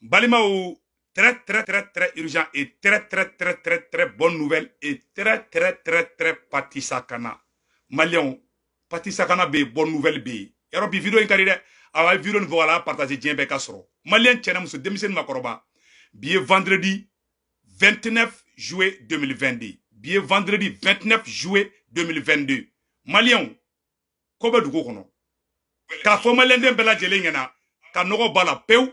Balimaw, très très très très urgent et très très très très très bonne nouvelle et très très très très patisakana. Maliyɛnw, patisakana bɛ yen, bonne nouvelle bɛ yen. Yarɔ bi vidéo in ka di dɛ. Awa ye vidéo nin fɔ a partager diɲɛ bɛɛ ka sɔrɔ. Maliyɛn cɛ ni muso, denmisɛnnin, makɔrɔba. Bi ye vendredi 29 juillet 2022. Bi ye vendredi 29 juillet 2022. Maliyɛnw, ko bɛ dugu kɔnɔ. K'a fɔ maliyɛnden bɛɛ lajɛlen ɲɛna ka nɔgɔ b'a la pewu.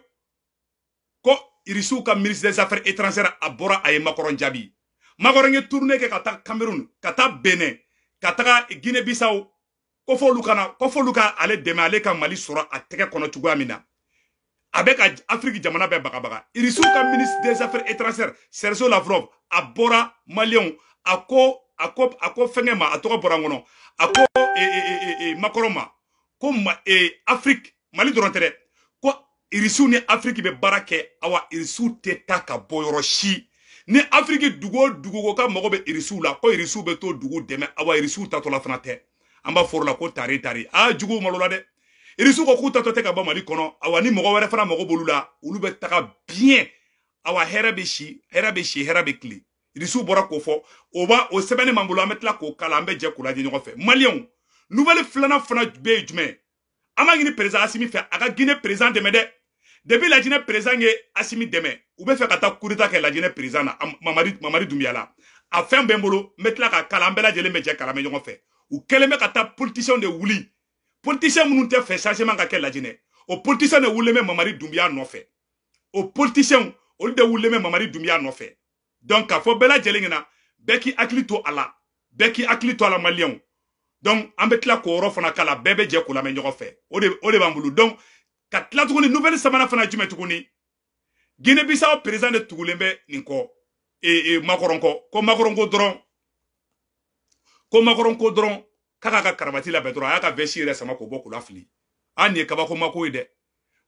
Ko Irisiw ka ministre des Affaires étrangères a bɔra, a ye Macron jaabi. Macron ye tournée kɛ ka taa Cameroun, ka taa Benin, ka taga Guinée Bissau, ko f'olu kana, ko f'olu ka ale dɛmɛ, ale ka Mali sɔrɔ a tɛgɛ kɔnɔ cogoya min na. A bɛ ka Afrique jamana bɛɛ bagabaga. Irisiw ka ministre des Affaires étrangères Sergio Lavrov a bɔra, Maliyɛnw, a ko fɛnkɛ ma, a tɔgɔ bɔra n kɔnɔ, a ko Macron ma ko ma, Afrique, Mali dɔrɔn tɛ dɛ, ko Irisiw ni Afrique bɛ baara kɛ. Awa Irisiw tɛ taa ka bɔ yɔrɔ si. Ni Afrique dugu o dugu ko ka mago bɛ Irisiw la, ko Irisiw bɛ t'o dugu dɛmɛ. Awa Irisiw tatɔla fana tɛ. An b'a fɔ o la ko tari tari. Aa, juguw malola dɛ. Irisiw ko k'u tatɔ tɛ ka bɔ Mali kɔnɔ. Awa ni mɔgɔ wɛrɛ fana mago b'olu la, olu bɛ taga bien. Awa hɛrɛ bɛ si, hɛrɛ bɛ si, hɛrɛ bɛ tile. Irisiw bɔra k'o fɔ. O b'a o sɛbɛnni m'an bolo, an bɛ tila k'o kala, an bɛ jɛ k'o lajɛ ɲɔgɔn fɛ. Maliyɛnw, nouvelle filanan fana bɛ yen jumɛn? An b'a ɲini président Asimi fɛ, a ka Guinée président dɛmɛ dɛ. Depuis Lajinɛ président ye Asimi dɛmɛ, u bɛ fɛ ka taa coup d'état kɛ Lajinɛ président na, Mamadi Doumbouya la. A fɛn bɛ n bolo, n bɛ tila ka kala, an bɛɛ lajɛlen bɛ jɛ kala mɛn ɲɔgɔn fɛ. U kɛlen bɛ ka taa politicien de wuli, politicien minnu tɛ fɛ changement ka kɛ Lajinɛ. O politicien de wulilen bɛ Mamadi Doumbouya nɔfɛ. O politicien, olu de wulilen bɛ Mamadi Doumbouya nɔfɛ. Donc k'a fɔ bɛɛ lajɛlen ɲɛna, bɛɛ k'i hakili to a la, bɛɛ k'i hakili to a la, Maliyɛnw. Donc an bɛ tila k'o yɔrɔ fana kala, bɛɛ bɛ jɛ k'o lamɛn ɲɔgɔn fɛ. O de b'an bolo. Donc ka tila tuguni, nouvelle sabanan fana jumɛn tuguni? Guinée Bissau président de tugulen bɛ nin kɔ, Macron kɔ, ko Macron ko dɔrɔn, ko Macron ko dɔrɔn k'a k'a ka karabati labɛn dɔrɔn, a y'a ka veste yɛrɛ sama k'o bɔ k'o lafili. An nin ye kabakoma ko ye dɛ,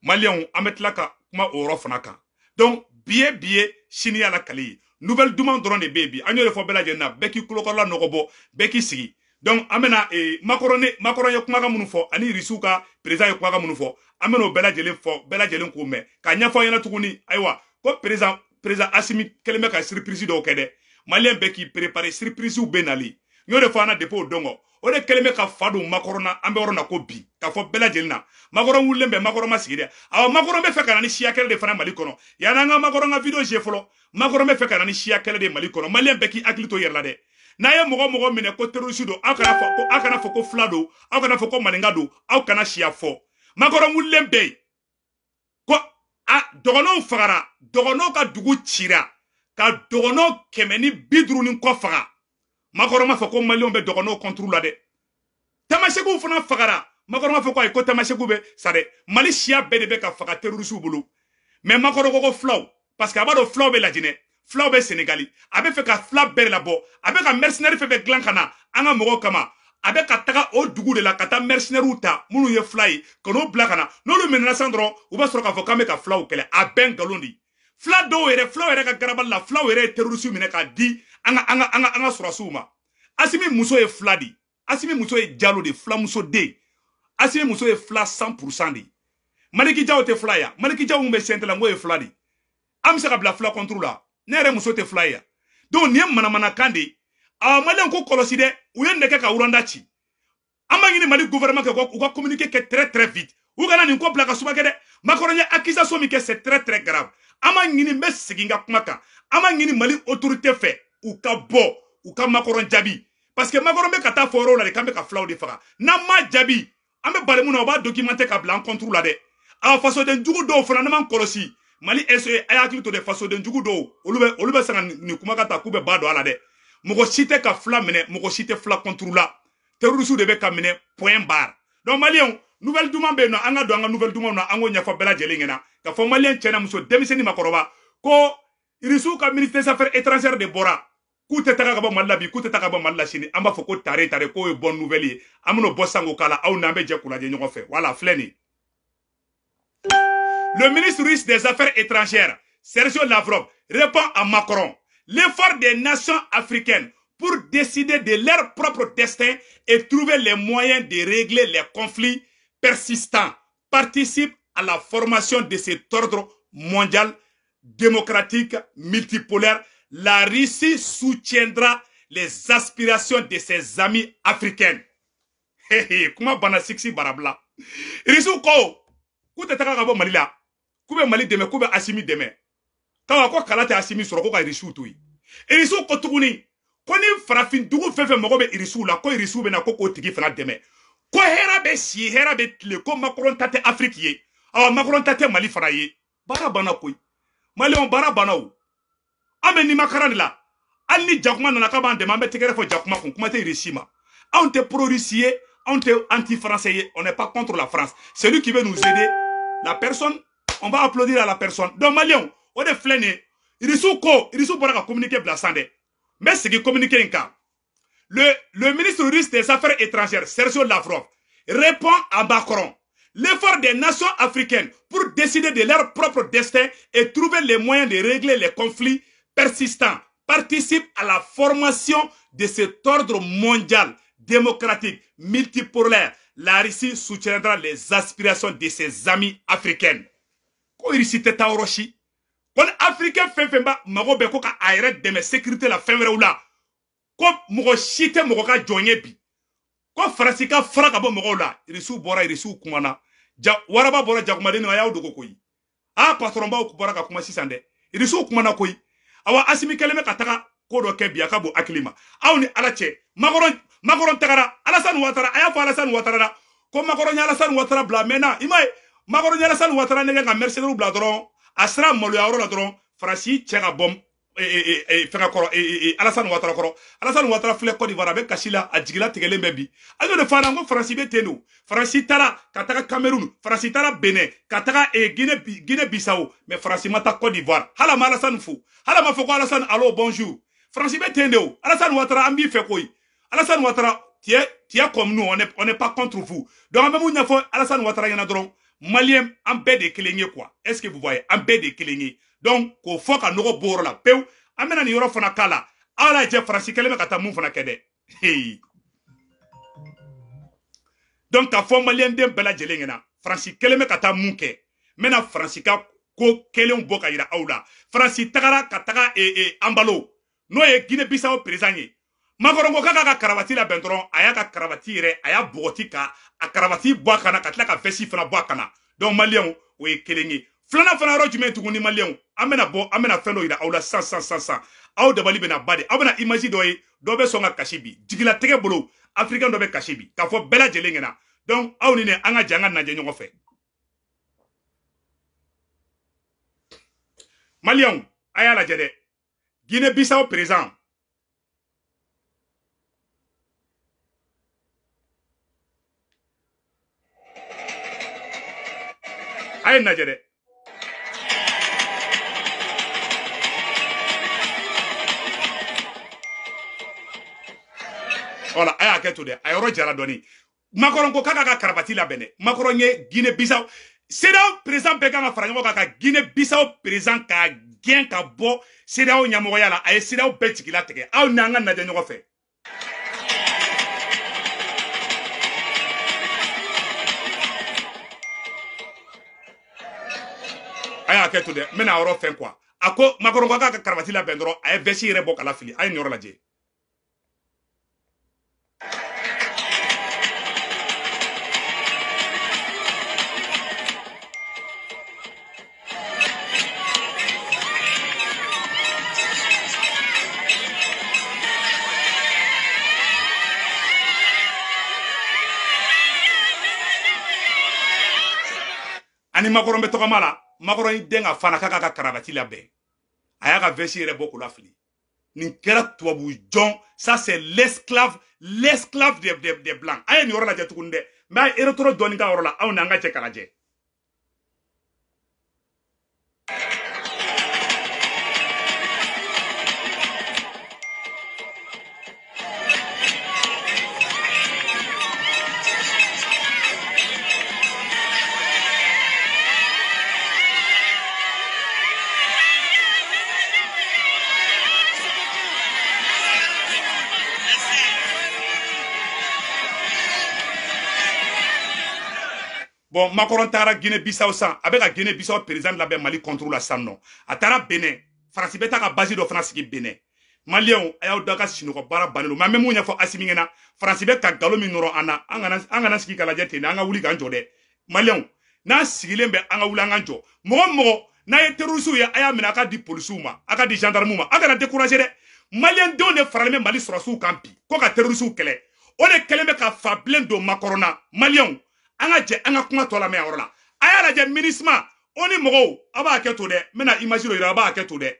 Maliyɛnw. An bɛ tila ka kuma o yɔrɔ fana kan. Donc bi ye bi ye, sini y'a la kale ye. Nouvelle duman dɔrɔn de bɛ yen bi. An y'o de fɔ bɛɛ lajɛlen na, bɛɛ k'i tulokɔrɔla nɔgɔ bɔ, bɛɛ k'i sigi. Donc an bɛna Macron, ne Macron ye kumakan minnu fɔ ani Irisiw ka président ye kumakan minnu fɔ, an bɛna o bɛɛ lajɛlen fɔ, bɛɛ lajɛlen k'o mɛn k'a ɲɛfɔ an ɲɛna tuguni. Ayiwa, ko président Asimi kɛlen bɛ ka surprise dɔw kɛ dɛ. Maliyɛn bɛɛ k'i préparer, surprise bɛ nali. N y'o de fɔ an na depuis o don kɔ. O de kɛlen bɛ ka fa don Macron na. An bɛ yɔrɔ na ko bi, k'a fɔ bɛɛ lajɛlen na, Macron wulilen bɛ, Macron ma sigi dɛ. Awa Macron bɛ fɛ ka na ni siya kɛlɛ de fana Mali kɔnɔ. Yanni an ka Macron ka vidéo jouer fɔlɔ, Macron bɛ fɛ ka na ni siya kɛlɛ de Mali kɔnɔ. Maliyɛn bɛɛ k'i hakili to yɛrɛ la dɛ. N'a ye mɔgɔ mɔgɔ minɛ ko terroriste don, aw kana fɔ ko, aw kana fɔ ko fila don, aw kana fɔ ko maninka don, aw kana siya fɔ. Macron wulilen bɛ yen ko a dɔgɔnɔw fagara, dɔgɔnɔw ka dugu cira ka dɔgɔnɔ 150 ni kɔ faga. Macron ma fɔ ko Maliyɛnw bɛ dɔgɔnɔw contre la dɛ. Tamasekuw fana fagara. Macron ma fɔ ko ayi, ko Tamasekuw bɛ sa dɛ. Mali siya bɛɛ de bɛ ka faga terrorisiw bolo. Mais Macron ko ko filaw, parce que a b'a dɔn filaw bɛ Lajinɛ, filaw bɛ Senegali. A bɛ fɛ ka fila bɛɛ de labɔ. A bɛ ka mercenaire fɛn fɛn dilan ka na an ka mɔgɔw kama, a bɛ ka taga o dugu de la ka taa mercenaires ta minnu ye fila ye, ka n'o bila ka na. N'olu minɛna sisan dɔrɔn, u bɛ sɔrɔ k'a fɔ k'an bɛ ka filaw kɛlɛ. A bɛɛ nkalon de. Fila dɔw yɛrɛ, filaw yɛrɛ ka garabali la, filaw yɛrɛ ye terroriste minɛ k'a di an ka sɔrɔsiw ma. Asimi muso ye fila de. Asimi muso ye Jalo de, filamuso den. Asimi muso ye fila 100% de. Maliki Jaw tɛ fila ya? Maliki Jaw mun bɛ CNT la, n ko ye fila de. An bɛ se ka bila fila contre la? Ne yɛrɛ muso tɛ fila ye ya? Donc nin ye manamanakan de ye. Awa Maliyɛn ko kɔlɔsi dɛ, u ye nɛgɛ ka Rwanda ci. An b'a ɲini Mali gouvernement kɛ, u ka communiqué kɛ très très vite. U kana nin ko bila ka suma kɛ dɛ. Macron ye accusation min kɛ, c'est très très grave. An b'a ɲini, n bɛ segin n ka kuma kan, an b'a ɲini Mali autorité fɛ, u ka bɔ, u ka Macron jaabi, parce que Macron bɛ ka taa fɔ yɔrɔw la de k'an bɛ ka filaw de faga. N'an m'a jaabi, an bɛ bali mun na, u b'a documenter ka bila an contre la dɛ. Awa fasoden jugu dɔw fana, n'an m'an kɔlɔsi, Mali SE, a y'a hakili to dɛ, fasoden jugu dɔw, olu bɛ se ka nin kumakan ta k'u bɛ ba don a la dɛ. Mɔgɔ si tɛ ka fila minɛ, mɔgɔ si tɛ fila contre la. Terroriste de bɛ ka minɛ, point barre. Donc Maliyɛnw, nouvelle duman bɛ yen nɔ. An ka don an ka nouvelle dumanw na, an k'o ɲɛfɔ bɛɛ lajɛlen ɲɛna ka fɔ Maliyɛn cɛ n'a muso, denmisɛnnin, makɔrɔba, ko Irisiw ka ministre des Affaires étrangères de bɔra k'u tɛ taga ka bɔ Mali la bi, k'u tɛ taga ka bɔ Mali la sini. An b'a fɔ ko tare tare, k'o ye bonne nouvelle ye. An bɛn'o bɔ sisan k'o k'a la, aw n'an bɛ jɛ k'o lajɛ ɲɔgɔn fɛ. Voilà, filɛ nin. Le ministre russe des Affaires étrangères, Sergio Lavrov, répond à Macron. L'effort des nations africaines pour décider de leur propre destin et trouver les moyens de régler les conflits persistants participe à la formation de cet ordre mondial démocratique multipolaire. La Russie soutiendra les aspirations de ses amis africaines. Hey, hey, kuma bana siksi barabla. Russie ko ku tɛ taga ka bɔ Mali la. K'u bɛ Mali dɛmɛ, k'u bɛ Assimi dɛmɛ. K'awa ko kala tɛ Assimi sɔrɔ ko ka Russiw to yen. Russiw ko tuguni ko ni farafin dugu fɛn fɛn mago bɛ Russiw la, ko Russiw bɛ na ko k'o tigi fana dɛmɛ. Ko hɛrɛ bɛ si, hɛrɛ bɛ tile, ko Macron ta tɛ Afrique ye. Awa Macron ta tɛ Mali fana ye. Baara banna koyi. Maliyɛnw baara banna o. An bɛ nimakara de la. Hali ni jakuma nana k'a b'an dɛmɛ, an bɛ tɛgɛrɛ fɔ jakuma kun, kuma tɛ Russie ma. Anw tɛ pro-Russie ye, anw tɛ anti-français ye, on n'est pas contre la France. Celui qui veut nous aider, la personne, on va applaudir à la personne. Donc Maliyɛnw, o de filɛ nin ye. Russiw ko, Russiw bɔra ka communiqué bila san dɛ. N bɛ segin communiqué in kan. Le ministre russe des Affaires étrangères, Sergio Lavrov, répond à Macron. L'effort des nations africaines pour décider de leur propre destin et trouver les moyens de régler les conflits persistants participe à la formation de cet ordre mondial démocratique multipolaire. La Russie soutiendra les aspirations de ses amis africaines. Ko Russie tɛ taa yɔrɔ si. Ko ni africain fɛn fɛn b'a mago bɛ ko ka a yɛrɛ dɛmɛ sécurité la fɛn wɛrɛw la, ko mɔgɔ si tɛ mɔgɔ ka jɔn ye bi. Ko Faransi ka fara ka bɔ mɔgɔw la. Russiw bɔra, Russiw kumana. Ja waraba bɔra jakumaden a y'aw dogo koyi. A patron baw bɔra ka kuma sisan dɛ. Russiw kumana koyi. Awa Assimi kɛlen bɛ ka taga ko dɔ kɛ bi a ka bon hakili ma. Aw ni Ala cɛ, Macron tagara, Alassane Ouattara, a y'a fɔ Alassane Ouattara la ko Macron ye Alassane Ouattara bila mɛnna. I m'a ye Macron ye Alassane Ouattara nɛgɛ ka mercenaires bila dɔrɔn, a sera maloya yɔrɔ la dɔrɔn, Faransi cɛ ka bɔ fɛngɛ kɔrɔ, Alassane Ouattara kɔrɔ. Alassane Ouattara filɛ Côte d'Ivoire, a bɛ kasi la, a jigila tigɛlen bɛ bi. An y'o de fɔ a la ko Faransi bɛ ten don. Faransi taara ka taga Cameroun, Faransi taara Benin, ka taga Guinée Bissau, mais Faransi ma taa Côte d'Ivoire. Hali a ma Alassane fo, hali a ma fɔ ko Alassane allo bonjour. Faransi bɛ ten de o. Alassane Ouattara an b'i fɛ koyi. Alassane Ouattara, tu es comme nous, on n'est pas contre vous. Donc an bɛ mun ɲɛfɔ Alassane Ouattara ɲɛna dɔrɔn, Malien an bɛɛ de kelen ye quoi. Est-ce que vous voyez, an bɛɛ de kelen ye. Donc k'o fɔ ka nɔgɔ bɔ yɔrɔ la pewu. An bɛna nin yɔrɔ fana k'a la. Aw lajɛ Faransi kɛlen bɛ ka taa mun fana kɛ dɛ. Hey. Donc k'a fɔ Malien den bɛɛ lajɛlen ɲɛna, Faransi kɛlen bɛ ka taa mun kɛ. N bɛna Faransi ka ko kɛlenw bɔ ka yira aw la. Faransi tagara ka taga Embalo, n'o ye Guinée Bissau président ye. Macron ko k'a ka karavati labɛn dɔrɔn, a y'a ka karavati yɛrɛ, a y'a bɔgɔti ka a karavati bɔ a kan na, ka tila ka veste fana bɔ a kan na. Donc Maliyɛnw, o ye kelen ye. Filanan fana yɔrɔ jumɛn tuguni Maliyɛnw, an bɛna bɔ, an bɛna fɛn dɔ yira aw la sisan sisan sisan sisan. Aw dabali bɛna ba de, aw bɛna image dɔ ye, dɔ bɛ sɔn ka kasi bi. Jigilatigɛ bolo, africain dɔ bɛ kasi bi, k'a fɔ bɛɛ lajɛlen ɲɛna. Donc aw ni ne, an ka jɛ an ka lajɛ ɲɔgɔn fɛ. Maliyɛnw, a y'a lajɛ dɛ. Guinée Bissau président a ye lajɛ dɛ. Voilà, a y'a kɛ to dɛ, a yɔrɔ jara dɔɔni. Macron ko k'a ka karavati labɛn dɛ. Macron ye Guinée Bissau CEDEAO président bɛɛ kan ka fara ɲɔgɔn kan ka Guinée Bissau président ka gɛn ka bɔ CEDEAO ɲɛmɔgɔya la. A ye CEDEAO bɛɛ jigila tigɛ. Aw n'an ka lajɛ ɲɔgɔn fɛ. A y'a kɛ to dɛ, n bɛna yɔrɔ fɛn quoi. A ko Macron ko k'a ka karavati labɛn dɔrɔn, a ye veste yɛrɛ bɔ k'a lafili. A ye nin yɔrɔ lajɛ. Ani Macron bɛ tɔgɔma la, Macron y'i den ka fana k'a ka karavati labɛn. A y'a ka veste yɛrɛ bɔ k'o lafili. Nin kɛra tubabu jɔn, ça c'est l'esclave, l'esclave des blancs. A ye nin yɔrɔ lajɛ tuguni dɛ. N b'a rétro dɔɔni k'a yɔrɔ la, aw n'an ka jɛ k'a lajɛ. Bon, Macron taara Guinée-Bissau san, a bɛ ka Guinée-Bissau président labɛn Mali contre la san nɔ. A taara Benin, Faransi bɛ taa ka base dɔ fana sigi Benin. Maliyɛnw, a y'aw da ka sinɔgɔ baara bannen don. Mais an bɛ mun ɲɛfɔ Asimi ɲɛna, Faransi bɛ ka nkalon min nɔrɔ an na, an kana sigi ka lajɛ ten dɛ, an ka wuli k'an jɔ dɛ. Maliyɛnw, n'an sigilen bɛ, an ka wuli an k'an jɔ. Mɔgɔ mɔgɔ n'a ye terroriste ye, a y'a minɛ a ka di polisiw ma, a ka di gendarmew ma, a kana décourager dɛ. Maliyɛn denw de faralen bɛ Mali sɔrɔsiw kan bi ko ka terroriste kɛlɛ. O de kɛlen bɛ ka fa bilen don Macron na. Maliyɛnw, an ka jɛ an ka kuma tɔ lamɛn a yɔrɔ la. A y'a lajɛ MINUSMA o ni mɔgɔw, a b'a hakɛ to dɛ, n bɛna image dɔ yira, a b'a hakɛ to dɛ.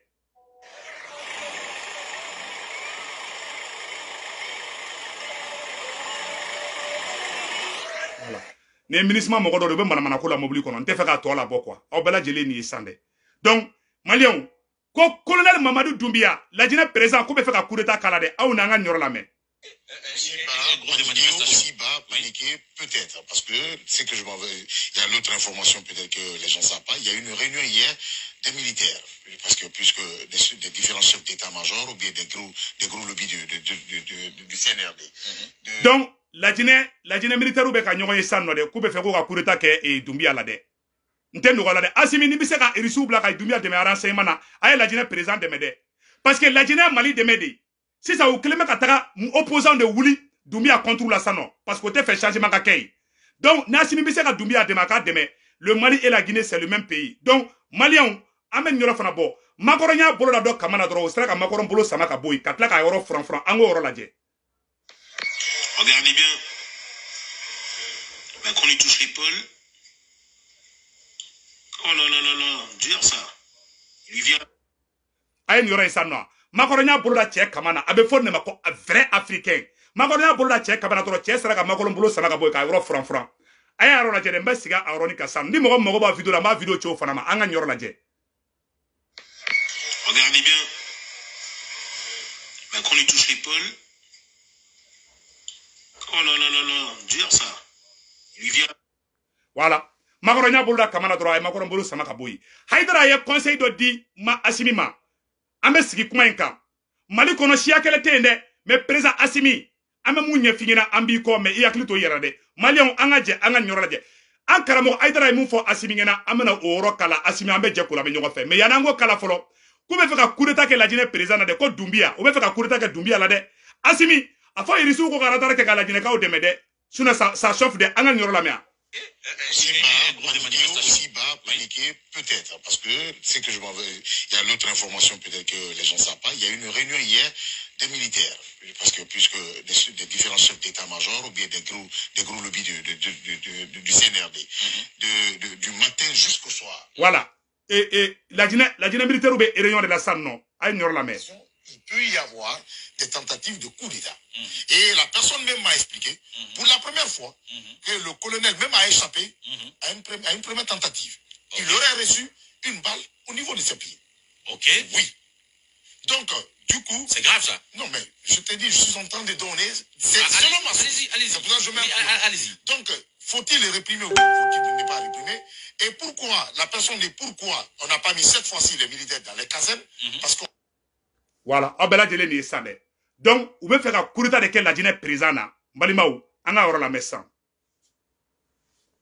Voilà. Ni MINUSMA mɔgɔ dɔ de bɛ manamanako la mobili kɔnɔ, n tɛ fɛ k'a tɔ labɔ quoi. Aw bɛɛ lajɛlen nin ye san dɛ. Donc Maliyɛnw, ko colonel Mamadou Doumbia, Lajinɛ président, ko bɛ fɛ ka coup d'état k'a la dɛ. Aw n'an ka nin yɔrɔ lamɛn. Aussi bas, paniquer, peut-être, parce que c'est que je m'en vais. Il y a l'autre information, peut-être que les gens ne savent pas. Il y a eu une réunion hier des militaires, parce que puisque des différents chefs d'état-major ou bien des gros lobbies du CNRD. Donc, la Guinée militaire bɛ ka ɲɔgɔn ye san nɔ dɛ, k'u bɛ fɛ k'u ka coup d'état kɛ Doumbia la dɛ. N tɛ nɔgɔ la dɛ. Asimi, n'i bɛ se ka Irisiw bila ka Doumbia dɛmɛ renseignement na, a ye la Guinée président dɛmɛ dɛ. Parce que la Guinée Mali dɛmɛ de. Sisan u kɛlen bɛ ka taga opposant de wuli Doumbia contre la san nɔ, parce que o tɛ fɛ changement ka kɛ yen. Donc ni Asimi bɛ se ka Doumbia dɛmɛ, a k'a dɛmɛ. Le Mali et la Guinée, c'est le même pays. Donc Maliyɛnw, an bɛ nin yɔrɔ fana bɔ. Macron y'a bolo la dɔ kama na dɔrɔn, o sera ka Macron bolo sama ka bɔ yen, ka tila k'a yɔrɔ furan furan. An k'o yɔrɔ lajɛ. Regardez bien. Macron lui touche l'épaule. Oh là là là là, dur ça. Il lui vient. A ye nin yɔrɔ in san nɔ. Macron y'a bolo da cɛ kama na, a bɛ fɔ nin de ma ko vrai africain. Macron y'a bolo da cɛ kama na dɔrɔn, cɛ sera ka Macron bolo sama ka bɔ yen k'a yɔrɔ furan furan. A y'a yɔrɔ lajɛ dɛ, n bɛ sigi a yɔrɔnin kan sisan. Ni mɔgɔ mago b'a vidéo la, n b'a vidéo ci o fana ma. An ka nin yɔrɔ lajɛ. Regardez bien. Macron lui touche l'épaule. Oh là là là là, dur ça. Il lui vient. Voilà. Macron y'a bolo da kama na dɔrɔn, a ye Macron bolo sama ka bɔ yen. Hayidara ye conseil dɔ di ma Asimi ma. An bɛ sigi kuma in kan. Mali kɔnɔ siya kɛlɛ tɛ yen dɛ, mais président Asimi, an bɛ mun ɲɛf'i ɲɛna, an b'i kɔ, mais i hakili to i yɛrɛ dɛ. Maliyɛnw, an ka jɛ an ka nin yɔrɔ lajɛ. An karamɔgɔ Hayidara ye mun fɔ Asimi ɲɛna, an bɛna o yɔrɔ kala. Asimi, an bɛ jɛ k'o lamɛn ɲɔgɔn fɛ. Mais yanni an k'o kala fɔlɔ, k'u bɛ fɛ ka coup d'état kɛ Lajinɛ président na dɛ, ko Doumbia, u bɛ fɛ ka coup d'état kɛ Doumbia la dɛ. Asimi, a fɔ Irisiw ko ka radar kɛ ka Lajinɛkaw dɛmɛ dɛ. Sinon ça chauffe dɛ. An ka nin yɔrɔ lamɛn. Aussi bas, paniquer, peut-être, parce que c'est que je m'en vais. Il y a l'autre information, peut-être que les gens ne savent pas. Il y a eu une réunion hier des militaires, parce que puisque des différents chefs d'état-major ou bien des gros lobbies du CNRD, du matin jusqu'au soir. Voilà. Et la Guinée militaire ou bien réunion de la salle, non. Il peut y avoir des tentatives de coup d'État. Et la personne même m'a expliqué, pour la première fois, que le colonel même a échappé à une première tentative. Okay. Il aurait reçu une balle au niveau de ses pieds. Ok. Oui. Donc, du coup... C'est grave, ça. Non, mais je te dis, je suis en train de donner... C'est selon ma source. Allez-y, allez-y. C'est pour ça que je mets... Allez-y. Donc, faut-il les réprimer ou faut-il ne pas réprimer? Et pourquoi, la personne dit pourquoi on n'a pas mis cette fois-ci les militaires dans les casernes? Parce qu'on... Voilà, aw bɛɛ lajɛlen nin ye san dɛ. Donc u bɛ fɛ ka coup d'état de kɛ Lajinɛ président na. N balimaw, an ka yɔrɔ lamɛn sisan.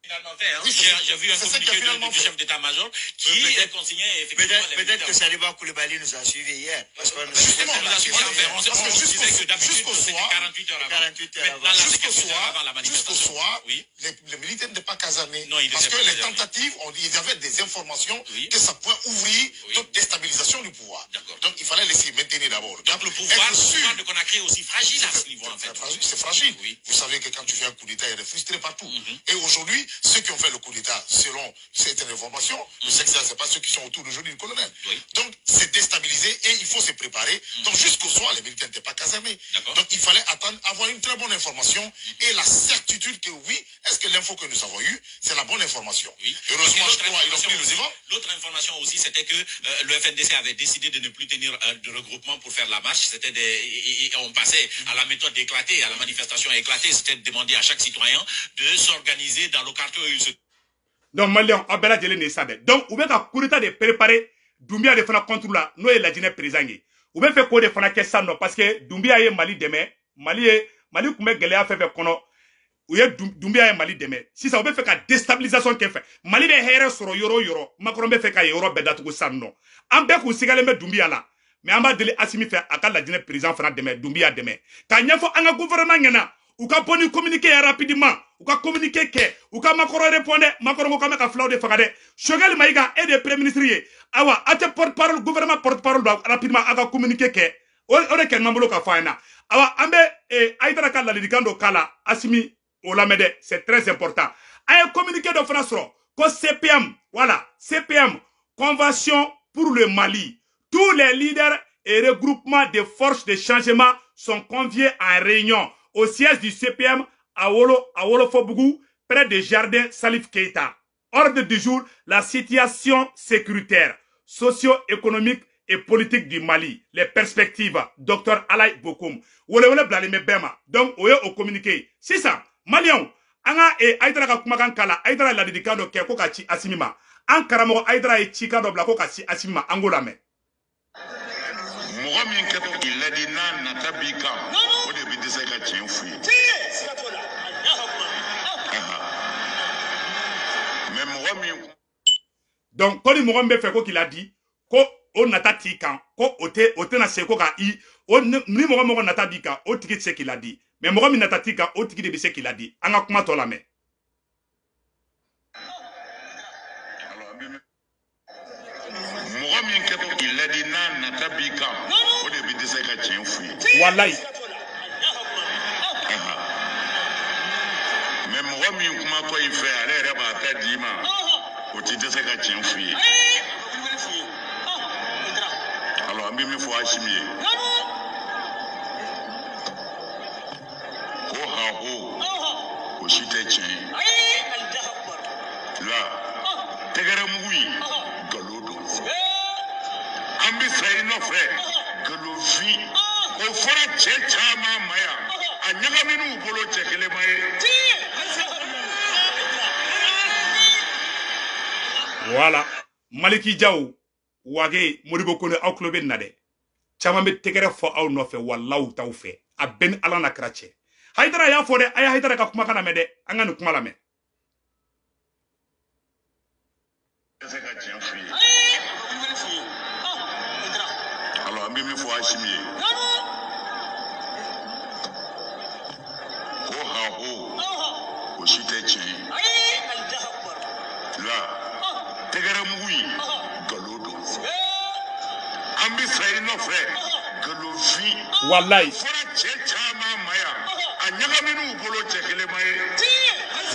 Finalement fait, hein. Oui, j'ai vu un communiqué du chef d'état-major qui est consigné effectivement. Peut-être que Saliba Koulibaly nous a suivis hier. Parce qu'on nous a suivis en fait. On disait que d'habitude c'était 48 heures avant. 48 heures avant. Jusqu'au soir, oui. Les militaires n'étaient pas casernés. Non, parce que les tentatives, il y avait des informations que ça pouvait ouvrir toute déstabilisation du pouvoir. Donc il fallait laisser maintenir d'abord. Donc le pouvoir de Conakry est aussi fragile à ce niveau en fait. C'est fragile. Vous savez que quand tu fais un coup d'État, il y a des frustrés partout. Et aujourd'hui, ceux qui ont fait le coup d'État, selon certaines informations, je sais que ça, c'est pas ceux qui sont autour d'aujourd'hui du colonel. Oui. Donc, c'est déstabilisé et il faut se préparer. Donc, jusqu'au soir, les militaires n'étaient pas casernés. Donc, il fallait attendre, avoir une très bonne information et la certitude que oui, est-ce que l'info que nous avons eue, c'est la bonne information. Oui. Heureusement, je crois, ils ont pris le devant. L'autre information aussi, c'était que le FNDC avait décidé de ne plus tenir de regroupement pour faire la marche. C'était et on passait à la méthode éclatée, à la manifestation éclatée. C'était de demander à chaque citoyen de s'organiser dans le quartier où il se... Donc, Malien, aw bɛɛ lajɛlen de ye sa dɛ. Donc, u bɛ ka coup d'état de préparer Doumbia de fana contre la, n'o ye Lajinɛ président ye. U bɛ fɛ k'o de fana kɛ sisan nɔ, parce que Doumbia ye Mali dɛmɛ, Mali tun bɛ gɛlɛya fɛn fɛn kɔnɔ. U ye Doumbouya ye Mali dɛmɛ. Sisan u bɛ fɛ ka déstabilisation kɛ fɛ. Mali bɛ hɛrɛ sɔrɔ yɔrɔ o yɔrɔ. Macron bɛ fɛ ka yɔrɔ bɛɛ datugu sisan nɔ. An bɛɛ kun sigalen bɛ Doumbouya la. Mais an b'a deli Assimi fɛ a ka Lajinɛ président fana dɛmɛ, Doumbouya dɛmɛ. K'a ɲɛfɔ an ka gouvernement ɲɛna. U ka bɔ ni communiqué ye rapidement. U ka communiqué kɛ. U ka Macron répond dɛ. Macron ko k'an bɛ ka filaw de faga dɛ. Choguel Maïga e de ye premier ministre ye. Awa a tɛ porte parole gouvernement porte parole don rapidement a ka communiqué kɛ. O de kɛ n bolo ka fɔ an ɲɛna. Awa an bɛ Haïdara ka ladilikan dɔ k'a la Assimi o lamɛn dɛ, c'est très important. A ye communiqué dɔ fana sɔrɔ ko CPM, voilà, CPM, Convention pour le Mali. Tous les leaders et regroupements des forces de changement sont conviés en réunion au siège du CPM à Wolofobougou, près des jardins Salif Keita. Ordre du jour, la situation sécuritaire, socio-économique et politique du Mali. Les perspectives, Dr Alaï Bokoum. Wole wole blali me bema. Donc, oye au communiqué. Sisan, Maliens, anga e Haïdara ka kumakan kala, Haïdara ladilikan dɔ kɛ ko ka ci Assimi ma. An karamɔgɔ Haïdara ye cikan dɔ bila ko ka ci Assimi ma, an k'o lamɛn. Mɔgɔ min kɛtɔ k'i ladi n'a nata b'i kan, o de bɛ dɛsɛ ka tiɲɛ f'u ye. Mais mɔgɔ min donc ko ni mɔgɔ min bɛ fɛ ko k'i ladi ko o nata t'i kan, ko o tɛ o tɛna se ko ka i o ni mɔgɔ nata b'i kan, o tigi tɛ se k'i ladi. Mais mɔgɔ min nata t'i kan, o tigi de bɛ se k'i ladi. An ka kuma tɔ lamɛn. Mɔgɔ min kɛtɔ k'i ladi n'a nata b'i kan, o de bɛ dɛsɛ ka tiɲɛ f'u ye. Walayi. Mais mɔgɔ min kumatɔ i fɛ, ale yɛrɛ b'a ta d'i ma, o tɛ dɛsɛ ka tiɲɛ f'u ye. Alors an bɛ min fɔ Assimi ye, ko ha-ho o si tɛ tiɲɛ ye. La tɛgɛrɛ mugu in nkalon don. An bɛ sa i nɔfɛ nkalonfin. O fɔra cɛ caman ma yan, a ɲagaminen u bolo cɛ kelen ma ye. Voilà, Maliki Diaw, Wage, Modibo Kone, aw tulo bɛ nin na dɛ. Caman bɛ tɛgɛrɛ fɔ aw nɔfɛ, walahi u t'aw fɛ. A bɛɛ ni Ala n'a kira cɛ. Haïdara y'a fɔ dɛ, a ye Haïdara ka kumakan lamɛn dɛ. An ka nin kuma lamɛn. Dɛsɛ ka tiɲɛ f'u ye. Alors an bɛ min fɔ Assimi ye, ko ha-ho o si tɛ tiɲɛ ye. La tɛgɛrɛ mugu in nkalon don. An bɛ sa i nɔfɛ nkalonfin. Walayi. Fɔra cɛ caman ma yan, a ɲagaminen u bolo cɛ kelen ma ye.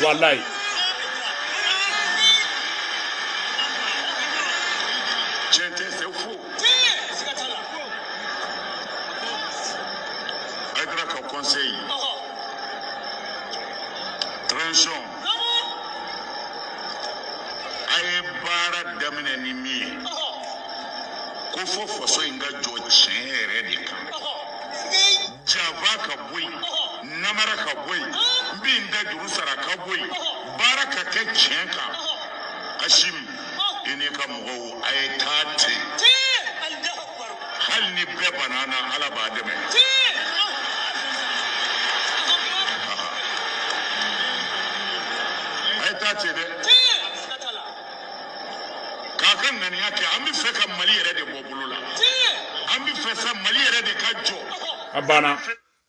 Walayi. Tiɲɛ tɛ, c'est faux. Haïdara ka conseil, transition, a ye baara daminɛ ni min ye, ko fo faso in ka jɔ tiɲɛ yɛrɛ de kan. Jaba ka bɔ yen, namara ka bɔ yen, n bɛ n da juru sara ka bɔ yen, baara ka kɛ tiɲɛ kan. Assimi, i n'i ka mɔgɔw a ye taa ten. Hali ni bɛɛ banna na, Ala b'a dɛmɛ. A ye taa ten dɛ. K'a ka ŋaniya kɛ, an bɛ fɛ ka Mali yɛrɛ de bɔ bolo la. An bɛ fɛ sa Mali yɛrɛ de ka jɔ. A banna.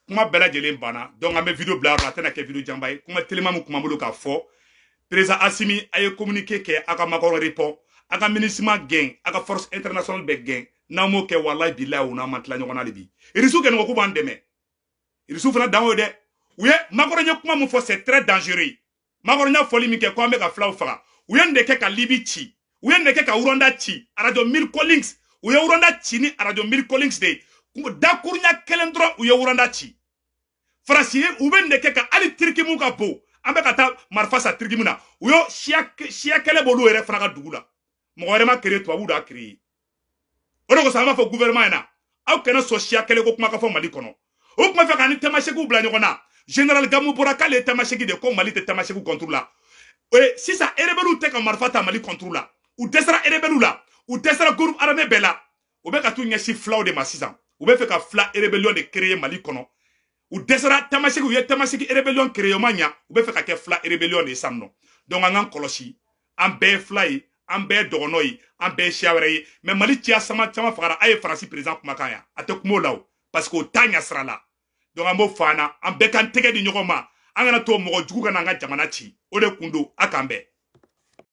Kuma bɛɛ lajɛlen banna. Donc an bɛ vidéo bila yɔrɔ la, a tɛna kɛ vidéo janba ye. Kuma telima min kun b'an bolo k'a fɔ. Président Assimi a ye communiqué kɛ, a ka Macron répond, a ka MINUSMA gɛn, a ka force internationale bɛɛ gɛn. N'an m'o kɛ, walahi bilahi o n'an ma tila ɲɔgɔn na de bi. Irisiw kɛlen ko k'u b'an dɛmɛ. Irisiw fana dan y'o ye dɛ. U ye Macron ye kuma min fɔ, c'est très dangereux. Macron y'a fɔli min kɛ ko an bɛ ka filaw faga. U ye nin de kɛ ka Libi ci. U ye nin de kɛ ka Rwanda ci. Radio Mille Collins. U ye Rwanda ci ni Radio Mille Collins de ye. Dakuruɲa kelen dɔrɔn u ye Rwanda ci. Faransi ye u bɛ nin de kɛ ka hali Turki mun ka bon. An bɛ ka taa marifa san Turki mun na. U y'o siya kɛlɛ b'olu yɛrɛ fana ka dugu la. Mɔgɔ wɛrɛ ma créé, tubabuw de y'a créé. O de kosɔn an b'a fɔ gouvernement ɲɛna, aw kana sɔn siya kɛlɛ ko kuma ka fɔ Mali kɔnɔ. O tun b'a fɛ ka ni tamasɛkiw bila ɲɔgɔn na. Général Gamou bɔra k'ale ye tamasɛki de ko Mali tɛ tamasɛkiw contre la. Sisan rebelles tɛ ka marifa ta Mali contre la. U dɛsɛra rebelles la. U dɛsɛra groupe armé bɛɛ la. U bɛ ka t'u ɲɛsin filaw de ma sisan. U bɛ fɛ ka fila rébellion de créer Mali kɔnɔ. U dɛsɛra Tamaseki, u ye Tamaseki rébellion créé, o ma ɲa, u bɛ fɛ ka kɛ fila rébellion de ye sisan nɔ. Donc an k'an kɔlɔsi, an bɛɛ ye fila ye, an bɛɛ ye dɔgɔnɔ ye, an bɛɛ ye siya wɛrɛ ye. Mais Mali ciya sama caman fagara. A ye Faransi président kumakan yan, a tɛ kuma o la o, parce que o t'a ɲɛ sira la. Donc an b'o fɔ an na, an bɛɛ k'an tɛgɛ di ɲɔgɔn ma, an kana to mɔgɔ jugu ka na an ka jamana ci. O de kun don. A k'an bɛn.